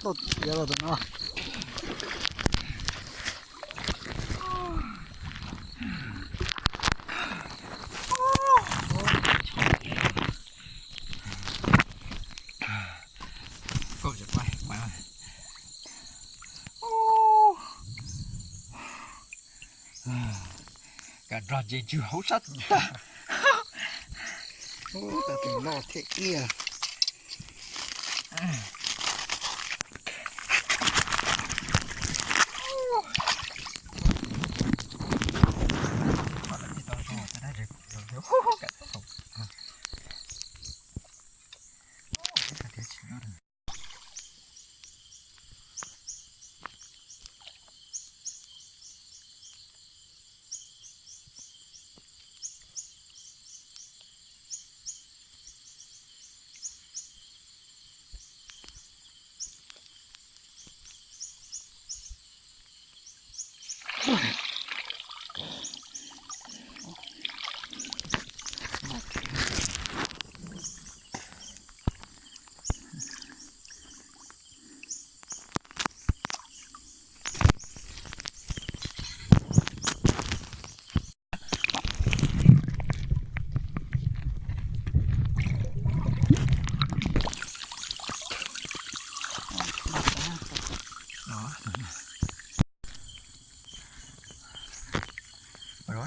Toj tiav los tus no. Kav nrog nce ntswg hauv sab tag. Ub, tau tus loj thiab ib.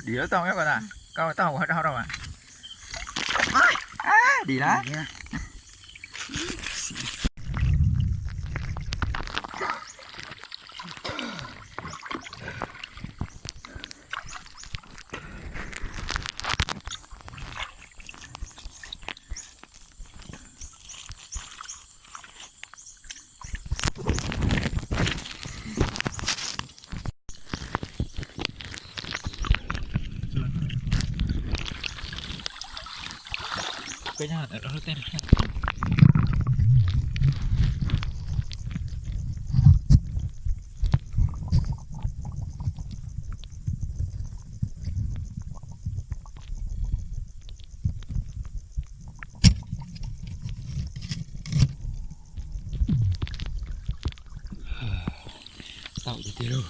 Dim tau nyob ko na, koj tau ua rau rau mas. Dim na. Tau tiag tiag lauj.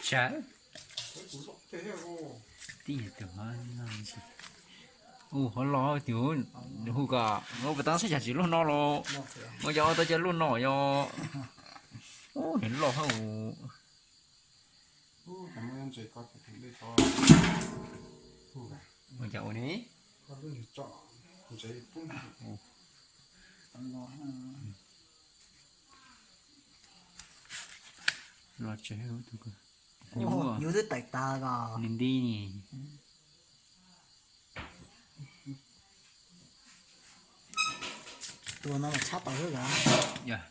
Tsawv. Tij tus hov no, ua hov los tias hu kom ua pas tau xab cas tsis luaj no los, ua cov tau cov luaj no yog, ub, nws loj hab. Ua cas ua ni? Los tsev tus ko. Nyuj twb tawm tas ko. Nws nti ni. Tus no mas tshab tau xwb os. Yog,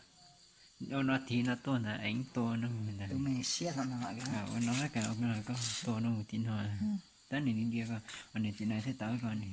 ua no tiv no tuaj ntawd eev tua no mus ntawd. Tus me siab thaum no lawm. Ua no kawg, koj tua no mus tim no. Tab nws nti nti ko, nws txiv nais thiaj tawm ko ni.